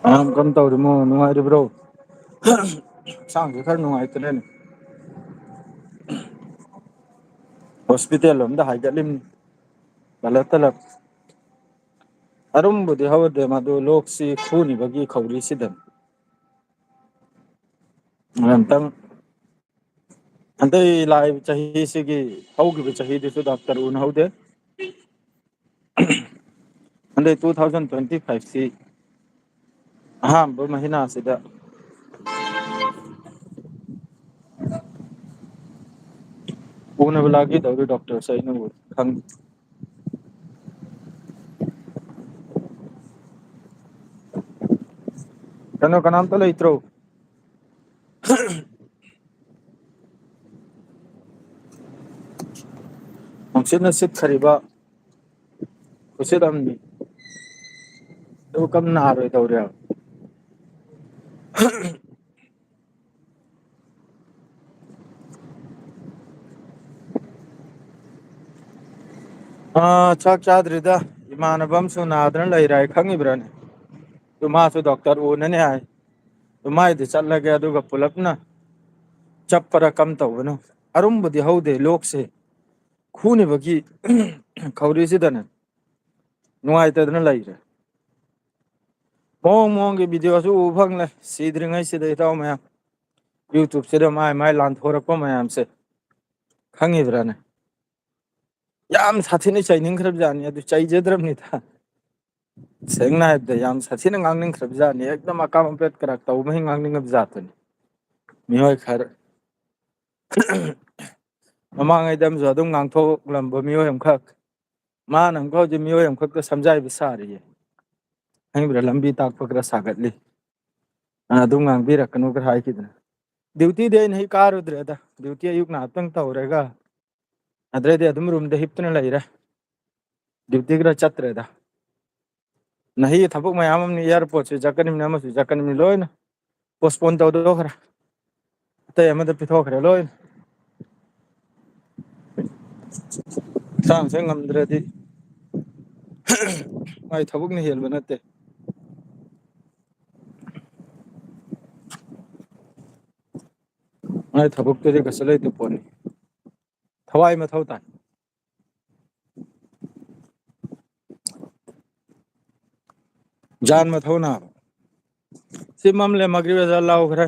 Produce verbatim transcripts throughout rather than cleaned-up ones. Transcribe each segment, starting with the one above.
ꯀꯔꯝ ꯀꯔꯝ ꯇꯧꯔꯤꯃꯣ? ꯅꯨꯡꯉꯥꯏꯔꯤꯕ꯭ꯔꯣ? ꯍꯛꯆꯥꯡꯁꯦ ꯈꯔ ꯅꯨꯡꯉꯥꯏꯇ꯭ꯔꯦꯅꯦ꯫ ꯍꯣꯁꯄꯤꯇꯥꯜ ꯂꯣꯝꯗ ꯍꯥꯏꯒꯠꯂꯤꯝꯅꯤ꯫ ꯇꯂꯞ ꯇꯂꯞ꯫ ꯑꯔꯨꯝꯕꯗꯤ ꯍꯧꯗꯦ, ꯃꯗꯨ ꯂꯣꯛꯁꯤ ꯈꯨꯅꯤꯕꯒꯤ ꯈꯧꯔꯤꯁꯤꯗꯅꯤ꯫ ꯑꯝꯇꯪ ꯍꯟꯗꯛ ꯂꯥꯛꯏꯕ ꯆꯍꯤꯁꯤꯒꯤ, ꯍꯧꯈꯤꯕ ꯆꯍꯤꯗꯨꯁꯨ ꯗꯥꯛꯇꯔ ꯎꯅꯍꯧꯗꯦ꯫ ꯍꯟꯗꯛ two thousand twenty five ꯁꯤ ꯑꯍꯥꯟꯕ ꯃꯍꯤꯅꯥꯁꯤꯗ ꯎꯅꯕ ꯂꯥꯛꯀꯦ ꯇꯧꯔꯤ ꯗꯥꯛꯇꯔꯁꯦ ꯑꯩꯅꯕꯨ ꯈꯪꯗꯦ꯫ ꯀꯩꯅꯣ, ꯀꯅꯥꯝꯇ ꯂꯩꯇ꯭ꯔꯣ? ꯅꯨꯡꯁꯤꯠꯅ ꯁꯤꯠꯈ꯭ꯔꯤꯕ ꯈꯨꯁꯤꯠ ꯑꯃꯅꯤ꯫ ꯑꯗꯨ ꯀꯝ ꯅꯥꯔꯣꯏꯗꯧꯔꯤ꯫ ꯑꯥ, ꯆꯥꯛ ꯆꯥꯗ꯭ꯔꯤꯗ꯫ ꯏꯃꯥꯟꯅꯕ ꯑꯃꯁꯨ ꯅꯥꯗꯅ ꯂꯩꯔꯦ ꯍꯥꯏ, ꯈꯪꯉꯤꯕ꯭ꯔꯥꯅꯦ? ꯑꯗꯨ ꯃꯥꯁꯨ ꯗꯣꯛꯇꯔ ꯎꯅꯅꯤ ꯍꯥꯏ꯫ ꯑꯗꯨ ꯃꯥꯏꯗꯤ ꯆꯠꯂꯒꯦ, ꯑꯗꯨꯒ ꯄꯨꯂꯞꯅ ꯆꯞꯄꯔ ꯀꯝ ꯇꯧꯕꯅꯣ꯫ ꯑꯔꯨꯝꯕꯗꯤ ꯍꯧꯗꯦ, ꯂꯣꯛꯁꯦ ꯈꯨꯅꯤꯕꯒꯤ ꯈꯧꯔꯤꯁꯤꯗꯅꯦ ꯅꯨꯡꯉꯥꯏꯇꯗꯅ ꯂꯩꯔꯦ꯫ ꯃꯑꯣꯡ ꯃꯑꯣꯡꯒꯤ ꯚꯤꯗꯤꯑꯣꯁꯨ ꯎꯕ ꯐꯪꯂꯦ꯫ ꯁꯤꯗ꯭ꯔꯤꯉꯩꯁꯤꯗ ꯏꯇꯥꯎ ꯃꯌꯥꯝ, YouTubeꯁꯤꯗ ꯃꯥꯏ ꯃꯥꯏ ꯂꯥꯟꯊꯣꯔꯛꯄ ꯃꯌꯥꯝꯁꯦ ꯈꯪꯉꯤꯕ꯭ꯔꯥꯅꯦ? ꯌꯥꯝ ꯁꯥꯊꯤꯅ ꯆꯩꯅꯤꯡꯈ꯭ꯔꯕ ꯖꯥꯠꯅꯤ, ꯑꯗꯨ ꯆꯩꯖꯗ꯭ꯔꯕꯅꯤꯗ꯫ ꯁꯦꯡꯅ ꯍꯥꯏꯕꯗ ꯌꯥꯝ ꯁꯥꯊꯤꯅ ꯉꯥꯡꯅꯤꯡꯈ꯭ꯔꯕ ꯖꯥꯠꯅꯤ꯫ ꯍꯦꯛꯇ ꯃꯀꯥ ꯃꯄꯦꯠ ꯀꯔꯥꯛ ꯇꯧꯕ ꯍꯦꯛ ꯉꯥꯡꯅꯤꯡꯉꯕ ꯖꯥꯠꯇꯨꯅꯤ꯫ ꯃꯤꯑꯣꯏ ꯈꯔ ꯃꯃꯥꯡꯉꯩꯗ ꯑꯃꯁꯨ ꯑꯗꯨꯝ ꯉꯥꯡꯊꯣꯛꯂꯝꯕ ꯃꯤꯑꯣꯏ ꯑꯃꯈꯛ, ꯃꯥꯅ ꯑꯃꯨꯛꯀ ꯍꯧꯖꯤꯛ ꯃꯤꯑꯣꯏ ꯑꯃꯈꯛꯇ ꯁꯝꯖꯥꯏꯕ ꯁꯥꯔꯤꯌꯦ꯫ ꯈꯪꯕ꯭ꯔꯥ? ꯂꯝꯕꯤ ꯇꯥꯛꯄ ꯈꯔ ꯁꯥꯒꯠꯂꯤ꯫ ꯑꯗꯨꯝ ꯉꯥꯡꯕꯤꯔꯛꯀꯅꯨ ꯈꯔ ꯍꯥꯏꯈꯤꯗꯅ꯫ ꯗ꯭ꯌꯨꯇꯤꯗꯤ ꯑꯩꯅ ꯍꯦꯛ ꯀꯥꯔꯨꯗ꯭ꯔꯦꯗ꯫ ꯗ꯭ꯌꯨꯇꯤ ꯑꯌꯨꯛ ꯉꯥꯏꯍꯥꯛꯇꯪ ꯇꯧꯔꯒ ꯑꯗꯨꯗꯩꯗꯤ ꯑꯗꯨꯝ ꯔꯨꯝꯗ ꯍꯤꯞꯇꯨꯅ ꯂꯩꯔꯦ꯫ ꯗ꯭ꯌꯨꯇꯤ ꯈꯔ ꯆꯠꯇ꯭ꯔꯦꯗ꯫ ꯅꯍꯩ ꯊꯕꯛ ꯃꯌꯥꯝ ꯑꯃꯅꯤ, ꯑꯦꯌꯥꯔꯄꯣꯔꯠꯁꯨ ꯆꯠꯀꯅꯤꯕꯅꯤ, ꯑꯃꯁꯨ ꯆꯠꯀꯅꯤꯕꯅꯤ, ꯂꯣꯏꯅ ꯄꯣꯁꯄꯣꯟ ꯇꯧꯗꯣꯛꯈ꯭ꯔꯦ꯫ ꯑꯇꯩ ꯑꯃꯗ ꯄꯤꯊꯣꯛꯈ꯭ꯔꯦ ꯂꯣꯏꯅ꯫ ꯍꯛꯆꯥꯡꯁꯦ ꯉꯝꯗ꯭ꯔꯗꯤ ꯃꯥꯏ ꯊꯕꯛꯅ ꯍꯦꯟꯕ ꯅꯠꯇꯦ꯫ ꯃꯥꯏ ꯊꯕꯛꯇꯨꯗꯤ ꯀꯩꯁꯨ ꯂꯩꯇ ꯄꯣꯠꯅꯤ꯫ ꯊꯋꯥꯏ ꯃꯊꯧ ꯇꯥꯏ꯫ ꯖꯥꯟ ꯃꯊꯧ ꯅꯥꯕ꯫ ꯁꯤ ꯃꯝꯂꯦ, ꯃꯒ꯭ꯔꯤꯕ ꯑꯖꯥꯟ ꯂꯥꯎꯈ꯭ꯔꯦ꯫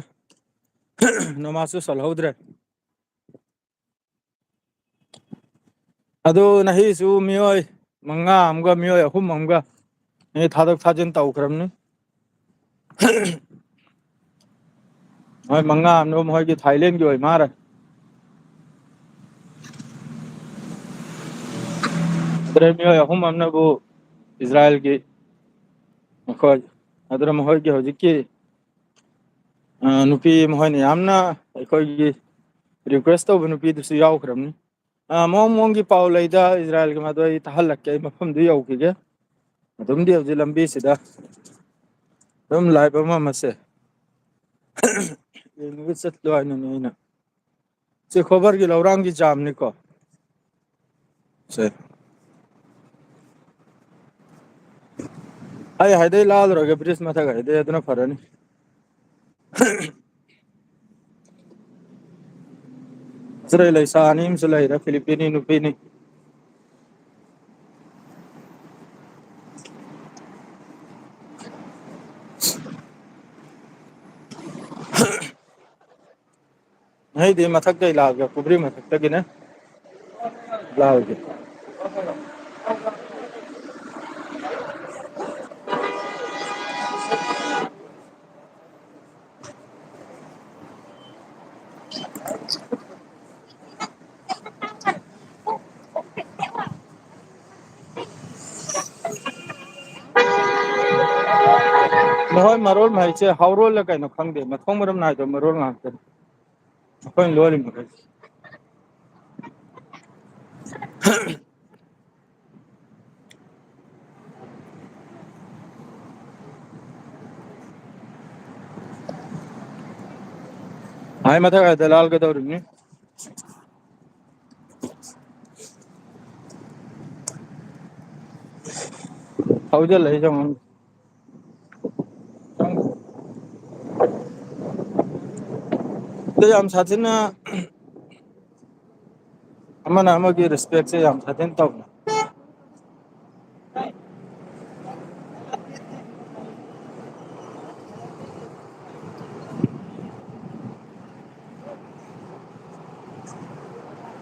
ꯅꯃꯥꯖꯁꯨ ꯁꯣꯜꯍꯧꯗ꯭ꯔꯦ꯫ ꯑꯗꯨ ꯅꯍꯤꯁꯨ ꯃꯤꯑꯣꯏ ꯃꯉꯥ ꯑꯃꯒ ꯃꯤꯑꯣꯏ ꯑꯍꯨꯝ ꯑꯃꯒ ꯃꯤ ꯊꯥꯗꯣꯛ ꯊꯥꯖꯤꯟ ꯇꯧꯈ꯭ꯔꯕꯅꯤ꯫ ꯃꯣꯏ ꯃꯉꯥ ꯑꯃꯅ ꯃꯣꯏꯒꯤ ꯊꯥꯏꯂꯦꯟꯒꯤ ꯑꯣꯏ ꯃꯥꯔꯦ꯫ ꯑꯗꯨꯗꯩ ꯃꯤꯑꯣꯏ ꯑꯍꯨꯝ ꯑꯃꯅꯕꯨ ꯏꯖꯔꯥꯏꯜꯒꯤ, ꯃꯈꯣꯏ, ꯑꯗꯨꯅ ꯃꯈꯣꯏꯒꯤ ꯍꯧꯖꯤꯛꯀꯤ, ꯑ, ꯅꯨꯄꯤ ꯃꯈꯣꯏꯅ ꯌꯥꯝꯅ ꯑꯩꯈꯣꯏꯒꯤ request ꯇꯧꯕ ꯅꯨꯄꯤꯗꯨꯁꯨ ꯌꯥꯎꯈ꯭ꯔꯕꯅꯤ꯫ ꯑ, ꯃꯑꯣꯡ ꯃꯑꯣꯡꯒꯤ ꯄꯥꯎ ꯂꯩꯗ, ꯏꯖꯔꯥꯏꯜꯒꯤ ꯃꯗꯨ ꯑꯩ ꯊꯥꯍꯜꯂꯛꯀꯦ, ꯑꯩ ꯃꯐꯝꯗꯨ ꯌꯧꯈꯤꯒꯦ꯫ ꯑꯗꯨꯝꯗꯤ ꯍꯧꯖꯤꯛ ꯂꯝꯕꯤꯁꯤꯗ ꯑꯗꯨꯝ live ꯑꯃ ꯑꯃꯁꯦ ꯌꯦꯡꯉꯒ ꯆꯠꯂꯣ ꯍꯥꯏꯅꯅꯦ ꯑꯩꯅ꯫ ꯁꯤ ꯈꯣꯕꯔꯒꯤ ꯂꯧꯔꯥꯡꯒꯤ ꯖꯥꯝꯅꯤꯀꯣ꯫ ꯁꯦ꯫ ꯑꯩ ꯍꯥꯏꯗꯩ ꯂꯥꯜꯂꯨꯔꯒꯦ, bridge ꯃꯊꯛ ꯍꯥꯏꯗꯩ, ꯑꯗꯨꯅ ꯐꯔꯅꯤ꯫ ꯁꯤꯗ ꯂꯩꯁꯥ ꯑꯅꯤ ꯑꯃꯁꯨ ꯂꯩꯔꯦ, ꯐꯤꯂꯤꯄꯤꯅꯤ ꯅꯨꯄꯤꯅꯤ꯫ ꯑꯩꯗꯤ ꯃꯊꯛꯇꯩ ꯂꯥꯛꯑꯒꯦ, ꯄꯨꯈ꯭ꯔꯤ ꯃꯊꯛꯇꯒꯤꯅꯦ ꯂꯥꯛꯑꯒꯦ꯫ ꯃꯈꯣꯏ ꯃꯔꯣꯜ ꯍꯥꯏꯁꯦ ꯍꯥꯎꯔꯣꯜꯂ ꯀꯩꯅꯣ ꯈꯪꯗꯦ, ꯃꯊꯣꯡ ꯃꯔꯝ ꯅꯥꯏꯗꯕ ꯃꯔꯣꯜ ꯉꯥꯛꯇꯅꯤ꯫ ꯑꯩꯈꯣꯏꯅ ꯂꯣꯜꯂꯤ ꯃꯈꯩꯁꯦ꯫ ꯍꯥꯏ ꯃꯊꯛ ꯍꯥꯏꯗ ꯂꯥꯜꯒꯗꯧꯔꯤꯕꯅꯤ꯫ ꯊꯧꯖꯤꯜꯂꯛꯏꯁꯦ ꯑꯃꯨꯛ꯫ ꯑꯗꯣ ꯌꯥꯝ ꯁꯥꯊꯤꯅ ꯑꯃꯅ ꯑꯃꯒꯤ ꯔꯦꯁꯄꯦꯛꯁꯦ ꯌꯥꯝ ꯁꯥꯊꯤꯅ ꯇꯧꯅ꯫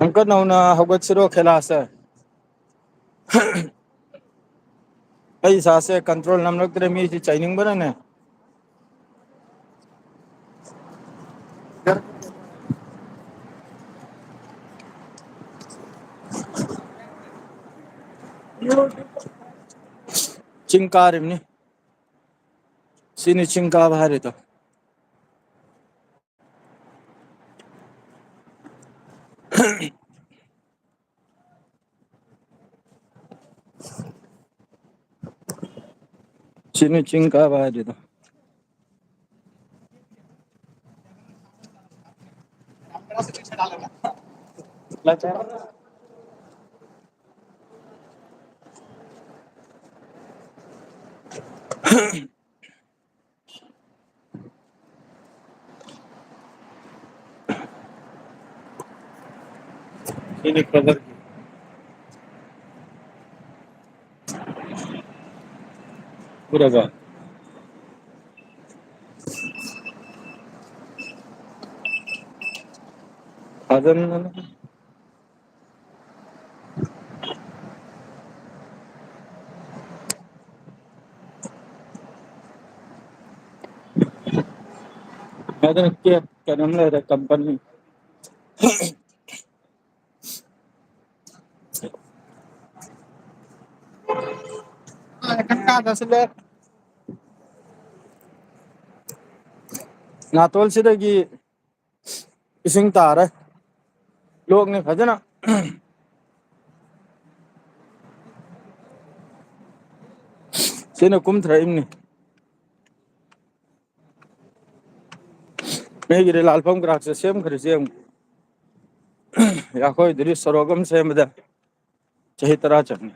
ꯑꯃꯨꯛꯀ ꯅꯧꯅ ꯍꯧꯒꯠꯁꯤꯔꯣ ꯈꯦꯂꯥꯁꯦ? ꯑꯩ ꯏꯁꯥꯁꯦ ꯀꯟꯇ꯭ꯔꯣꯜ ꯉꯝꯂꯛꯇ꯭ꯔꯦ, ꯃꯤꯁꯤ ꯆꯩꯅꯤꯡꯕꯅꯅꯦ꯫ ꯆꯤꯡ ꯀꯥꯔꯤꯕꯅꯤ꯫ ꯁꯤꯅꯤ ꯆꯤꯡ ꯀꯥꯕ ꯍꯥꯏꯔꯤꯗꯣ꯫ ꯁꯤꯅꯤ ꯆꯤꯡ ꯀꯥꯕ ꯍꯥꯏꯔꯤꯗꯣ꯫ ꯁꯤꯅꯤ ꯀꯕꯔꯒꯤ꯫ ꯎꯔꯕ? ꯐꯖꯅ꯫ ꯑꯗꯨꯅ ꯀꯦꯞ ꯀꯩꯅꯣꯝ ꯂꯩꯔꯦ, ꯀꯝꯄꯅꯤ꯫ ꯅꯥꯇꯣꯟꯁꯤꯗꯒꯤ ꯏꯁꯤꯡ ꯇꯥꯔꯦ꯫ ꯂꯣꯛꯅꯤ ꯐꯖꯅ꯫ ꯁꯤꯅ ꯀꯨꯝꯊꯔꯛꯏꯕꯅꯤ꯫ ꯃꯤꯒꯤꯗꯤ ꯂꯥꯜꯐꯝ ꯀ꯭ꯔꯥꯛꯁꯦ ꯁꯦꯝꯈ꯭ꯔꯦ, ꯁꯦꯝꯈ꯭ꯔꯦ꯫ ꯑꯩꯈꯣꯏꯗꯨꯗꯤ ꯁꯣꯔꯣꯛ ꯑꯃ ꯁꯦꯝꯕꯗ ꯆꯍꯤ ꯇꯔꯥ ꯆꯪꯉꯤ꯫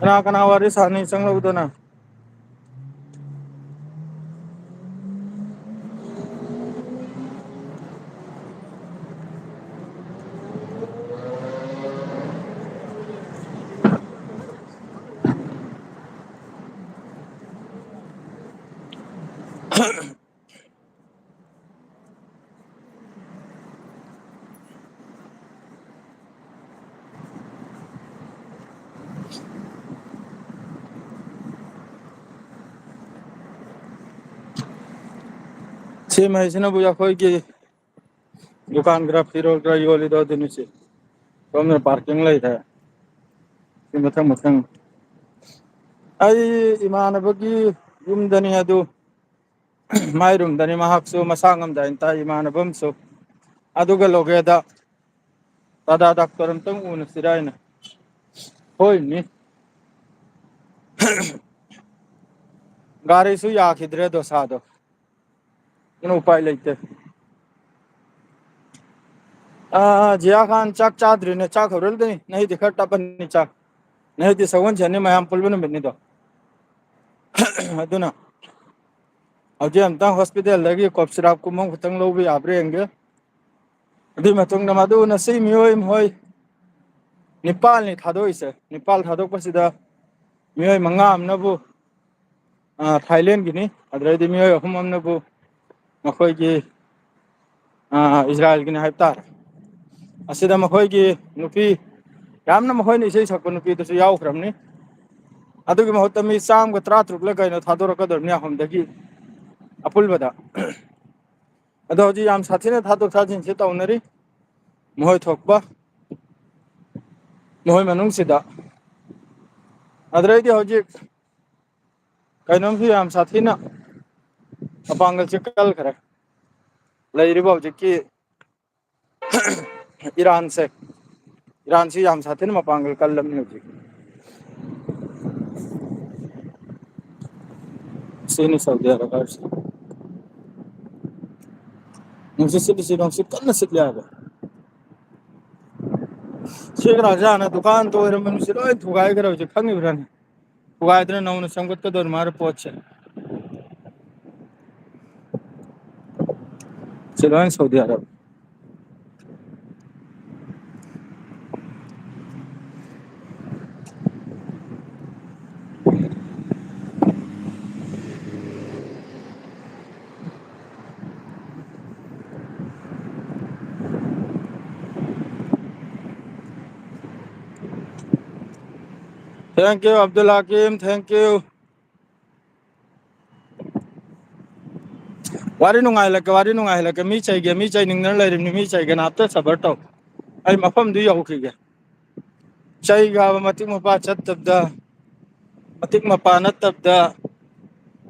ꯀꯅꯥ ꯀꯅꯥ ꯋꯥꯔꯤ ꯁꯥꯅꯤ ꯆꯪꯂꯛꯎꯗꯅ꯫ ꯁꯤ ꯃꯩꯁꯤꯅꯕꯨ ꯑꯩꯈꯣꯏꯒꯤ ꯗꯨꯀꯥꯟ ꯈꯔ, ꯐꯤꯔꯣꯜ ꯈꯔ ꯌꯣꯜꯂꯤꯗꯣ ꯑꯗꯨꯅꯤ꯫ ꯁꯤ ꯁꯣꯝꯗ ꯄꯥꯔꯀꯤꯡ ꯂꯩꯔꯦ꯫ ꯁꯤ ꯃꯊꯪ ꯃꯊꯪ ꯑꯩ ꯏꯃꯥꯟꯅꯕꯒꯤ ꯌꯨꯝꯗꯅꯤ ꯑꯗꯨ꯫ ꯃꯥꯏ ꯔꯨꯝꯗꯅꯤ ꯃꯍꯥꯛꯁꯨ ꯃꯁꯥ ꯉꯝꯗꯥꯏꯅ ꯇꯥꯏ, ꯏꯃꯥꯟꯅꯕ ꯑꯃꯁꯨ꯫ ꯑꯗꯨꯒ ꯂꯣꯒꯦꯗ ꯇꯥꯗꯥ ꯗꯥꯛꯇꯔ ꯑꯝꯇꯪ ꯎꯅꯁꯤꯔꯥ ꯍꯥꯏꯅ꯫ ꯍꯣꯏꯅꯤ꯫ ꯒꯥꯔꯤꯁꯨ ꯌꯥꯈꯤꯗ꯭ꯔꯦ ꯗꯣꯁꯥꯗꯣ꯫ ꯑꯗꯨꯅ ꯎꯄꯥꯏ ꯂꯩꯇꯦ꯫ ꯑꯥ, ꯖꯤꯌꯥ ꯈꯥꯟ ꯆꯥꯛ ꯆꯥꯗ꯭ꯔꯤꯅꯦ, ꯆꯥꯛ ꯍꯧꯔꯛꯗꯣꯏꯅꯤ꯫ ꯅꯍꯤꯗꯤ ꯈꯔ ꯇꯞꯄꯅꯤ ꯆꯥꯛ꯫ ꯅꯍꯤꯗꯤ ꯁꯒꯣꯜꯁꯦꯟꯅꯤ, ꯃꯌꯥꯝ ꯄꯨꯟꯕ ꯅꯨꯃꯤꯠꯅꯤꯗꯣ꯫ ꯑꯗꯨꯅ ꯍꯧꯖꯤꯛ ꯑꯝꯇꯪ ꯍꯣꯁꯄꯤꯇꯥꯜꯗꯒꯤ ꯀꯣꯞ ꯁꯤꯔꯥꯞ ꯀꯨꯝꯕ ꯈꯛꯇꯪ ꯂꯧꯕ ꯌꯥꯕ꯭ꯔꯥ ꯌꯦꯡꯒꯦ꯫ ꯑꯗꯨꯒꯤ ꯃꯇꯨꯡꯗ ꯃꯗꯨ ꯉꯁꯤ ꯃꯤꯑꯣꯏ ꯃꯈꯣꯏ ꯅꯤꯄꯥꯜꯅꯤ ꯊꯥꯗꯣꯛꯏꯁꯦ꯫ ꯅꯤꯄꯥꯜ ꯊꯥꯗꯣꯛꯄꯁꯤꯗ ꯃꯤꯑꯣꯏ ꯃꯉꯥ ꯑꯃꯅꯕꯨ, ꯑ, ꯊꯥꯏꯂꯦꯟꯒꯤꯅꯤ, ꯑꯗꯨꯗꯩꯗꯤ ꯃꯤꯑꯣꯏ ꯑꯍꯨꯝ ꯑꯃꯅꯕꯨ ꯃꯈꯣꯏꯒꯤ, ꯑ, ꯏꯖꯔꯥꯏꯜꯒꯤꯅꯤ ꯍꯥꯏꯕ ꯇꯥꯔꯦ꯫ ꯑꯁꯤꯗ ꯃꯈꯣꯏꯒꯤ ꯅꯨꯄꯤ, ꯌꯥꯝꯅ ꯃꯈꯣꯏꯅ ꯏꯁꯩ ꯁꯛꯄ ꯅꯨꯄꯤꯗꯨꯁꯨ ꯌꯥꯎꯈ꯭ꯔꯕꯅꯤ꯫ ꯑꯗꯨꯒꯤ ꯃꯍꯨꯠꯇ ꯃꯤ ꯆꯥꯝꯃꯒ ꯇꯔꯥꯇꯔꯨꯛꯂ ꯀꯩꯅꯣ ꯊꯥꯗꯣꯔꯛꯀꯗꯧꯔꯤꯕꯅꯤ ꯑꯍꯨꯝꯗꯒꯤ ꯑꯄꯨꯟꯕꯗ꯫ ꯑꯗꯣ ꯍꯧꯖꯤꯛ ꯌꯥꯝ ꯁꯥꯊꯤꯅ ꯊꯥꯗꯣꯛ ꯊꯥꯖꯤꯟꯁꯦ ꯇꯧꯅꯔꯤ, ꯃꯈꯣꯏ ꯊꯣꯛꯄ ꯃꯈꯣꯏ ꯃꯅꯨꯡꯁꯤꯗ꯫ ꯑꯗꯨꯗꯩꯗꯤ ꯍꯧꯖꯤꯛ ꯀꯩꯅꯣꯝꯁꯨ ꯌꯥꯝ ꯁꯥꯊꯤꯅ ꯃꯄꯥꯡꯒꯜꯁꯦ ꯀꯜꯈ꯭ꯔꯦ꯫ ꯂꯩꯔꯤꯕ ꯍꯧꯖꯤꯛꯀꯤ ꯏꯔꯥꯟꯁꯦ, ꯏꯔꯥꯟꯁꯤ ꯌꯥꯝ ꯁꯥꯊꯤꯅ ꯃꯄꯥꯡꯒꯜ ꯀꯜꯂꯕꯅꯤ ꯍꯧꯖꯤꯛ꯫ ꯁꯤꯅꯤ ꯁꯥꯎꯗꯤ ꯑꯔꯥꯕꯤꯌꯥꯁꯤ꯫ ꯅꯨꯡꯁꯤꯠ ꯁꯤꯠꯂꯤꯁꯤ, ꯅꯨꯡꯁꯤꯠ ꯀꯟꯅ ꯁꯤꯠꯂꯤ ꯍꯥꯏꯕ꯫ ꯁꯤ ꯀꯅꯥ ꯖꯥꯠꯅꯣ? ꯗꯨꯀꯥꯟ ꯇꯣꯏꯔꯝꯕꯅꯤ, ꯁꯤ ꯂꯣꯏ ꯊꯨꯒꯥꯏꯈ꯭ꯔꯦ ꯍꯧꯖꯤꯛ, ꯈꯪꯉꯤꯕ꯭ꯔꯥꯅꯦ? ꯊꯨꯒꯥꯏꯗꯅ ꯅꯧꯅ ꯁꯦꯝꯒꯠꯀꯗꯧꯔꯤ ꯃꯥꯜꯂꯦ ꯄꯣꯠꯁꯦ꯫ ꯁꯤ ꯂꯣꯏ ꯁꯧꯗꯤ ꯌꯥꯔꯕ꯫ Thank you, Abdul Hakim. Thank you. ꯋꯥꯔꯤ ꯅꯨꯡꯉꯥꯏꯍꯜꯂꯛꯀꯦ, ꯋꯥꯔꯤ ꯅꯨꯡꯉꯥꯏꯍꯜꯂꯛꯀꯦ꯫ ꯃꯤ ꯆꯩꯒꯦ, ꯃꯤ ꯆꯩꯅꯤꯡꯗꯅ ꯂꯩꯔꯤꯕꯅꯤ, ꯃꯤ ꯆꯩꯒꯦ꯫ ꯅꯥꯞꯇ ꯁꯕꯔ ꯇꯧ꯫ ꯑꯩ ꯃꯐꯝꯗꯨ ꯌꯧꯈꯤꯒꯦ꯫ ꯆꯩꯒ ꯍꯥꯏꯕ ꯃꯇꯤꯛ ꯃꯄꯥ ꯆꯠꯇꯕꯗ, ꯃꯇꯤꯛ ꯃꯄꯥ ꯅꯠꯇꯕꯗ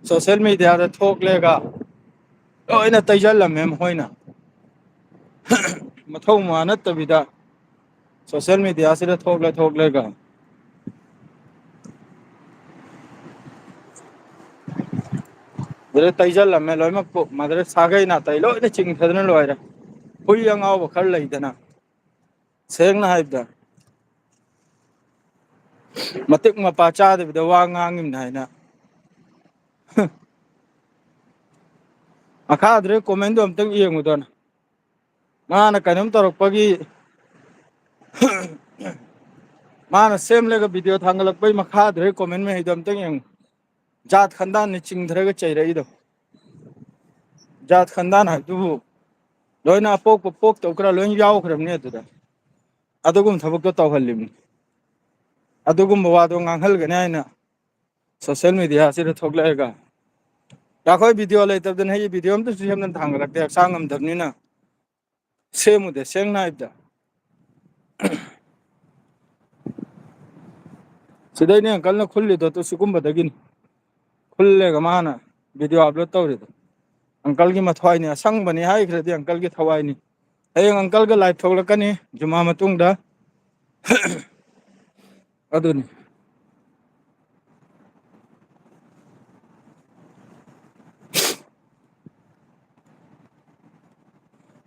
social media ꯗ ꯊꯣꯛꯂꯦꯒ ꯂꯣꯏꯅ ꯇꯩꯖꯜꯂꯝꯃꯦ ꯃꯈꯣꯏꯅ꯫ ꯃꯊꯧ ꯃꯥ ꯅꯠꯇꯕꯤꯗ social media ꯁꯤꯗ ꯊꯣꯛꯂꯦ ꯊꯣꯛꯂꯦꯒ꯫ ꯑꯗꯨꯗ ꯇꯩꯁꯜꯂꯝꯃꯦ ꯂꯣꯏꯅꯃꯛꯄꯨ꯫ ꯃꯗꯨꯗ ꯁꯥꯒꯩ ꯅꯥꯇꯩ ꯂꯣꯏꯅ ꯆꯤꯡꯊꯗꯅ ꯂꯣꯏꯔꯦ꯫ ꯍꯨꯏ ꯑꯉꯥꯎꯕ ꯈꯔ ꯂꯩꯗꯅ, ꯁꯦꯡꯅ ꯍꯥꯏꯕꯗ, ꯃꯇꯤꯛ ꯃꯄꯥ ꯆꯥꯗꯕꯤꯗ ꯋꯥ ꯉꯥꯡꯉꯤꯕꯅꯤ ꯍꯥꯏꯅ꯫ ꯃꯈꯥꯗꯨꯗ comment ꯗꯣ ꯑꯝꯇꯪ ꯌꯦꯡꯉꯨꯗꯅ꯫ ꯃꯥꯅ ꯀꯩꯅꯣꯝ ꯇꯧꯔꯛꯄꯒꯤ, ꯃꯥꯅ ꯁꯦꯝꯂꯒ video ꯊꯥꯡꯒꯠꯂꯛꯄꯩ ꯃꯈꯥꯗꯨꯗ comment ꯃꯍꯩꯗꯣ ꯑꯝꯇꯪ ꯌꯦꯡꯉꯨ꯫ ꯖꯥꯠ ꯈꯟꯗꯥꯟꯅꯤ ꯆꯤꯡꯊꯔꯒ ꯆꯩꯔꯛꯏꯗꯣ꯫ ꯖꯥꯠ ꯈꯟꯗꯥꯟ ꯍꯥꯏꯕꯗꯨꯕꯨ ꯂꯣꯏꯅ ꯑꯄꯣꯛꯄ ꯄꯣꯛꯇꯕ ꯈꯔ ꯂꯣꯏ ꯌꯥꯎꯈ꯭ꯔꯕꯅꯤ ꯑꯗꯨꯗ꯫ ꯑꯗꯨꯒꯨꯝꯕ ꯊꯕꯛꯇꯣ ꯇꯧꯍꯜꯂꯤꯕꯅꯤ꯫ ꯑꯗꯨꯒꯨꯝꯕ ꯋꯥꯗꯣ ꯉꯥꯡꯍꯜꯒꯅꯤ ꯍꯥꯏꯅ social media ꯁꯤꯗ ꯊꯣꯛꯂꯛꯑꯒ꯫ ꯑꯩꯈꯣꯏ video ꯂꯩꯇꯕꯗꯅ ꯑꯩ video ꯑꯝꯇꯁꯨ ꯁꯦꯝꯗꯅ ꯊꯥꯡꯒꯠꯂꯛꯇꯦ, ꯍꯛꯆꯥꯡ ꯉꯝꯗꯕꯅꯤꯅ꯫ ꯁꯦꯝꯃꯨꯗꯦ, ꯁꯦꯡꯅ ꯍꯥꯏꯕꯗ꯫ ꯁꯤꯗꯩꯅꯦ uncle ꯅ ꯈꯨꯜꯂꯤꯗꯣ, ꯑꯗꯨ ꯁꯤꯒꯨꯝꯕꯗꯒꯤꯅꯤ꯫ ꯈꯨꯜꯂꯦꯒ ꯃꯥꯅ video upload ꯇꯧꯔꯤꯗꯣ꯫ Uncle ꯒꯤ ꯃꯊ꯭ꯋꯥꯏꯅꯤ, ꯑꯁꯪꯕꯅꯤ ꯍꯥꯏꯈ꯭ꯔꯗꯤ uncle ꯒꯤ ꯊꯋꯥꯏꯅꯤ꯫ ꯍꯌꯦꯡ uncle ꯒ live ꯊꯣꯛꯂꯛꯀꯅꯤ ꯖꯨꯃꯥ ꯃꯇꯨꯡꯗ꯫ ꯑꯗꯨꯅꯤ꯫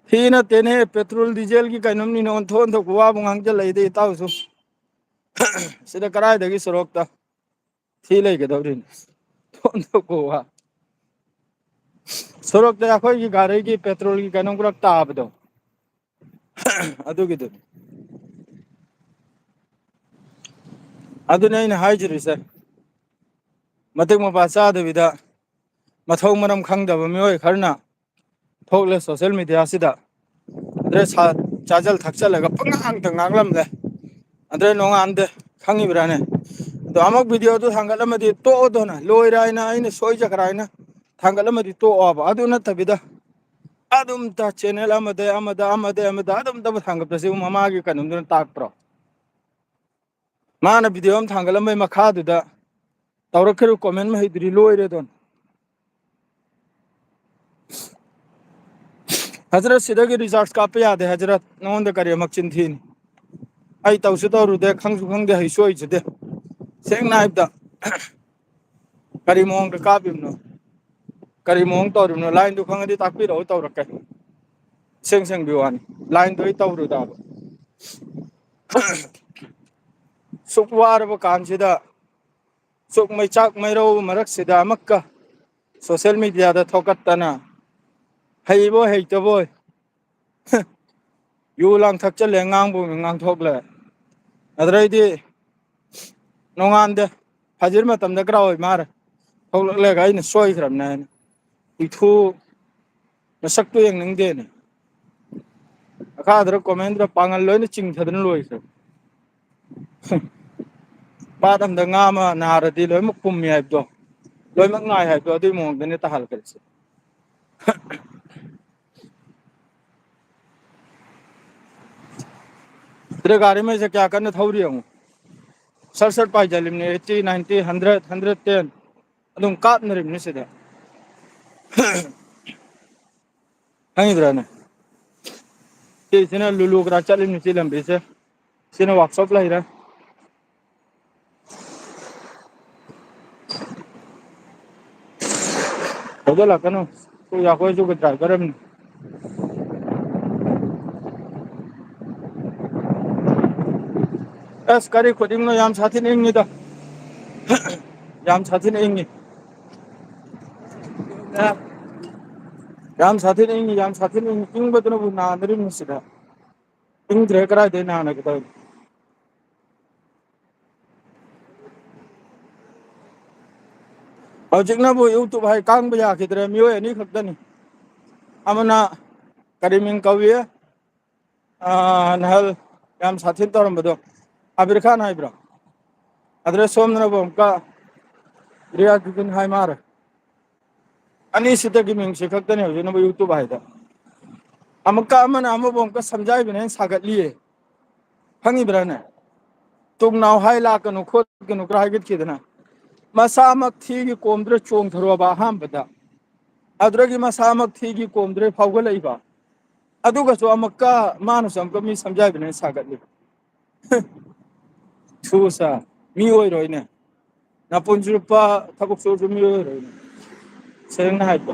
ꯊꯤ ꯅꯠꯇꯦꯅꯦ, ꯄꯦꯇ꯭ꯔꯣꯜ ꯗꯤꯖꯦꯜꯒꯤ ꯀꯩꯅꯣꯝꯅꯤꯅꯦ, ꯑꯣꯟꯊꯣꯛ ꯑꯣꯟꯊꯣꯛꯄ ꯋꯥꯕꯨ ꯉꯥꯡꯖꯜꯂꯛꯏꯗ ꯏꯇꯥꯎꯁꯨ꯫ ꯁꯤꯗ ꯀꯗꯥꯏꯗꯒꯤ ꯁꯣꯔꯣꯛꯇ ꯊꯤ ꯂꯩꯒꯗꯧꯔꯤꯅꯣ? ꯑꯣꯟꯊꯣꯛꯄ ꯋꯥ꯫ ꯁꯣꯔꯣꯛꯇ ꯑꯩꯈꯣꯏꯒꯤ ꯒꯥꯔꯤꯒꯤ ꯄꯦꯇ꯭ꯔꯣꯜꯒꯤ ꯀꯩꯅꯣꯝ ꯈꯔ ꯇꯥꯕꯗꯣ, ꯑꯗꯨꯒꯤꯗꯨꯅꯤ꯫ ꯑꯗꯨꯅꯤ ꯑꯩꯅ ꯍꯥꯏꯖꯔꯤꯁꯦ꯫ ꯃꯇꯤꯛ ꯃꯄꯥ ꯆꯥꯗꯕꯤꯗ, ꯃꯊꯧ ꯃꯔꯝ ꯈꯪꯗꯕ ꯃꯤꯑꯣꯏ ꯈꯔꯅ ꯊꯣꯛꯂꯦ ꯁꯣꯁꯦꯜ ꯃꯦꯗꯤꯌꯥꯁꯤꯗ꯫ ꯑꯗꯩ ꯁꯥ-, ꯆꯥꯖꯜ ꯊꯛꯆꯜꯂꯒ ꯄꯉꯥꯡꯗ ꯉꯥꯡꯂꯝꯂꯦ꯫ ꯑꯗꯩ ꯅꯣꯡꯉꯥꯟꯗꯦ, ꯈꯪꯉꯤꯕ꯭ꯔꯥꯅꯦ? ꯑꯗꯣ ꯑꯃꯨꯛ ꯚꯤꯗꯤꯑꯣꯗꯨ ꯊꯥꯡꯒꯠꯂꯝꯃꯗꯤ ꯇꯣꯛꯑꯣꯗꯅ, ꯂꯣꯏꯔꯦ ꯍꯥꯏꯅ, ꯑꯩꯅ ꯁꯣꯏꯖꯈ꯭ꯔꯦ ꯍꯥꯏꯅ ꯊꯥꯡꯒꯠꯂꯝꯃꯗꯤ ꯇꯣꯛꯑꯣꯕ꯫ ꯑꯗꯨ ꯅꯠꯇꯕꯤꯗ ꯑꯗꯨꯝꯇ ꯆꯦꯅꯦꯜ ꯑꯃꯗꯩ ꯑꯃꯗ, ꯑꯃꯗꯩ ꯑꯃꯗ ꯑꯗꯨꯝꯇꯕꯨ ꯊꯥꯡꯒꯠꯄꯁꯤꯕꯨ ꯃꯃꯥꯒꯤ ꯀꯩꯅꯣꯝꯗꯨꯅ ꯇꯥꯛꯄ꯭ꯔꯣ? ꯃꯥꯅ ꯚꯤꯗꯤꯑꯣ ꯑꯃ ꯊꯥꯡꯒꯠꯂꯝꯕꯩ ꯃꯈꯥꯗꯨꯗ ꯇꯧꯔꯛꯈꯤꯕ ꯀꯣꯃꯦꯟ ꯃꯍꯩꯗꯨꯗꯤ ꯂꯣꯏꯔꯦ ꯑꯗꯨꯝ꯫ ꯍꯖꯔꯠ, ꯁꯤꯗꯒꯤ ꯔꯤꯆꯥꯔꯖ ꯀꯥꯞꯄ ꯌꯥꯗꯦ ꯍꯖꯔꯠ, ꯅꯉꯣꯟꯗ ꯀꯔꯤ ꯑꯃꯨꯛ ꯆꯤꯟ ꯊꯤꯅꯤ? ꯑꯩ ꯇꯧꯁꯨ ꯇꯧꯔꯨꯗꯦ, ꯈꯪꯁꯨ ꯈꯪꯗꯦ, ꯍꯩꯁꯨ ꯍꯩꯖꯗꯦ꯫ ꯁꯦꯡꯅ ꯍꯥꯏꯕꯗ, ꯀꯔꯤ ꯃꯑꯣꯡꯗ ꯀꯥꯞꯄꯤꯕꯅꯣ, ꯀꯔꯤ ꯃꯑꯣꯡ ꯇꯧꯔꯤꯕꯅꯣ, ꯂꯥꯏꯟꯗꯨ ꯈꯪꯉꯗꯤ ꯇꯥꯛꯄꯤꯔꯛꯑꯣ, ꯇꯧꯔꯛꯀꯦ꯫ ꯁꯦꯡ ꯁꯦꯡꯕꯤ ꯋꯥꯅꯤ, ꯂꯥꯏꯟꯗꯣ ꯑꯩ ꯇꯧꯔꯨꯗꯕ꯫ ꯁꯨꯛ ꯋꯥꯔꯕ ꯀꯥꯟꯁꯤꯗ, ꯁꯨꯛ ꯃꯩꯆꯥꯛ ꯃꯩꯔꯧ ꯃꯔꯛꯁꯤꯗ ꯑꯃꯨꯛꯀ ꯁꯣꯁꯦꯜ ꯃꯦꯗꯤꯌꯥꯗ ꯊꯣꯛꯀꯠꯇꯅ, ꯍꯩꯕꯣꯏ ꯍꯩꯇꯕꯣꯏ, ꯌꯨ ꯂꯥꯡ ꯊꯛꯆꯜꯂꯦ, ꯉꯥꯡꯕ ꯉꯥꯡꯊꯣꯛꯂꯦ꯫ ꯑꯗꯨꯗꯩꯗꯤ ꯅꯣꯡꯉꯥꯟꯗꯦ, ꯐꯖꯤꯔ ꯃꯇꯝꯗ ꯀꯔꯥ ꯑꯣꯏ ꯃꯥꯔꯦ꯫ ꯊꯣꯛꯂꯛꯂꯒ ꯑꯩꯅ ꯁꯣꯏꯈ꯭ꯔꯕꯅꯦ ꯍꯥꯏꯅ꯫ ꯏꯊꯨ, ꯅꯁꯛꯇꯨ ꯌꯦꯡꯅꯤꯡꯗꯦꯅꯦ꯫ ꯃꯈꯥꯗꯨꯗ ꯀꯣꯃꯦꯟꯗꯨꯗ ꯄꯥꯡꯒꯜ ꯂꯣꯏꯅ ꯆꯤꯡꯊꯗꯅ ꯂꯣꯏꯈ꯭ꯔꯦ꯫ ꯄꯥꯠ ꯑꯝꯗ ꯉꯥ ꯑꯃ ꯅꯥꯔꯗꯤ ꯂꯣꯏꯅꯃꯛ ꯄꯨꯝꯃꯤ ꯍꯥꯏꯕꯗꯣ, ꯂꯣꯏꯅꯃꯛ ꯅꯥꯏ ꯍꯥꯏꯕꯗꯣ, ꯑꯗꯨꯒꯤ ꯃꯑꯣꯡꯗꯅꯦ ꯇꯥꯍꯜꯂꯛꯀꯗꯣꯏꯁꯦ꯫ ꯁꯤꯗ ꯒꯥꯔꯤꯉꯩꯁꯦ ꯀꯌꯥ ꯀꯟꯅ ꯊꯧꯔꯤ ꯌꯦꯡꯉꯨ꯫ ꯁꯠ ꯁꯠ ꯄꯥꯏꯁꯤꯜꯂꯤꯕꯅꯦ, eighty, ninety, hundred, hundred ten, ꯑꯗꯨꯝ ꯀꯥꯞꯅꯔꯤꯕꯅꯤ ꯁꯤꯗ꯫ ꯈꯪꯉꯤꯗ꯭ꯔꯥꯅꯦ? ꯁꯤꯁꯤꯅ ꯂꯨꯂꯨꯒ꯭ꯔꯥ ꯆꯠꯂꯤꯕꯅꯤ, ꯁꯤ ꯂꯝꯕꯤꯁꯦ꯫ ꯁꯤꯅ ꯋꯥꯛꯁꯣꯞ ꯂꯩꯔꯦ꯫ ꯊꯧꯖꯤꯜꯂꯛꯀꯅꯨ꯫ ꯑꯩꯈꯣꯏꯁꯨ ꯗ꯭ꯔꯥꯏꯚꯔ ꯑꯃꯅꯤ꯫ ꯑꯁ, ꯀꯔꯤ ꯈꯨꯗꯤꯡꯅꯣ, ꯌꯥꯝ ꯁꯥꯊꯤꯅ ꯏꯪꯉꯤꯗ꯫ ꯌꯥꯝ ꯁꯥꯊꯤꯅ ꯏꯪꯉꯤ꯫ ꯌꯥꯝ ꯁꯥꯊꯤꯅ ꯏꯪꯉꯤ, ꯌꯥꯝ ꯁꯥꯊꯤꯅ ꯏꯪꯉꯤ꯫ ꯏꯪꯕꯗꯨꯅꯕꯨ ꯅꯥꯗꯣꯔꯤꯕꯅꯤ ꯁꯤꯗ꯫ ꯏꯪꯗ꯭ꯔꯦ, ꯀꯗꯥꯏꯗꯩ ꯅꯥꯅꯒꯗꯧꯔꯤꯅꯣ? ꯍꯧꯖꯤꯛꯅꯕꯨ YouTube ꯍꯥꯏ ꯀꯥꯡꯕ ꯌꯥꯈꯤꯗ꯭ꯔꯦ, ꯃꯤꯑꯣꯏ ꯑꯅꯤ ꯈꯛꯇꯅꯤ꯫ ꯑꯃꯅ ꯀꯔꯤ ꯃꯤꯡ ꯀꯧꯏ? ꯑꯥ, ꯅꯍꯜ ꯌꯥꯝ ꯁꯥꯊꯤꯅ ꯇꯧꯔꯝꯕꯗꯣ, ꯑꯕꯤꯔ ꯈꯥꯟ ꯍꯥꯏꯕ꯭ꯔꯣ? ꯑꯗꯨꯗ ꯁꯣꯝꯗꯅꯕꯨ ꯑꯃꯨꯛꯀ ꯔꯤꯌꯥꯖꯨꯗꯤꯟ ꯍꯥꯏ ꯃꯥꯔꯦ꯫ ꯑꯅꯤꯁꯤꯗꯒꯤ ꯃꯤꯡꯁꯤ ꯈꯛꯇꯅꯤ ꯍꯧꯖꯤꯛꯅꯕꯨ YouTube ꯍꯥꯏꯗ꯫ ꯑꯃꯨꯛꯀ ꯑꯃꯅ ꯑꯃꯕꯨ ꯑꯃꯨꯛꯀ ꯁꯝꯖꯥꯏꯕꯅ ꯍꯦꯟꯅ ꯁꯥꯒꯠꯂꯤꯌꯦ꯫ ꯈꯪꯉꯤꯕ꯭ꯔꯥꯅꯦ? ꯇꯨꯡꯅꯥꯎ ꯍꯥꯏ ꯂꯥꯛꯀꯅꯨ ꯈꯣꯠꯀꯅꯨ ꯈꯔ ꯍꯥꯏꯒꯠꯈꯤꯗꯅ, ꯃꯁꯥꯃꯛ ꯊꯤꯒꯤ ꯀꯣꯝꯗ꯭ꯔꯦ ꯆꯣꯡꯊꯔꯨꯕ ꯑꯍꯥꯟꯕꯗ, ꯑꯗꯨꯗꯒꯤ ꯃꯁꯥꯃꯛ ꯊꯤꯒꯤ ꯀꯣꯝꯗ꯭ꯔꯦ ꯐꯥꯎꯒꯠꯂꯛꯏꯕ꯫ ꯑꯗꯨꯒꯁꯨ ꯑꯃꯨꯛꯀ ꯃꯥꯅꯁꯨ ꯑꯃꯨꯛꯀ ꯃꯤ ꯁꯝꯖꯥꯏꯕꯅ ꯍꯦꯟꯅ ꯁꯥꯒꯠꯂꯤ꯫ ꯊꯨꯁ, ꯃꯤ ꯑꯣꯏꯔꯣꯏꯅꯦ꯫ ꯅꯄꯨꯟꯁꯤ ꯂꯨꯄꯥ ꯊꯕꯛ ꯁꯨꯔꯁꯨ ꯃꯤ ꯑꯣꯏꯔꯣꯏꯅꯦ꯫ ꯁꯦꯡꯅ ꯍꯥꯏꯕ꯫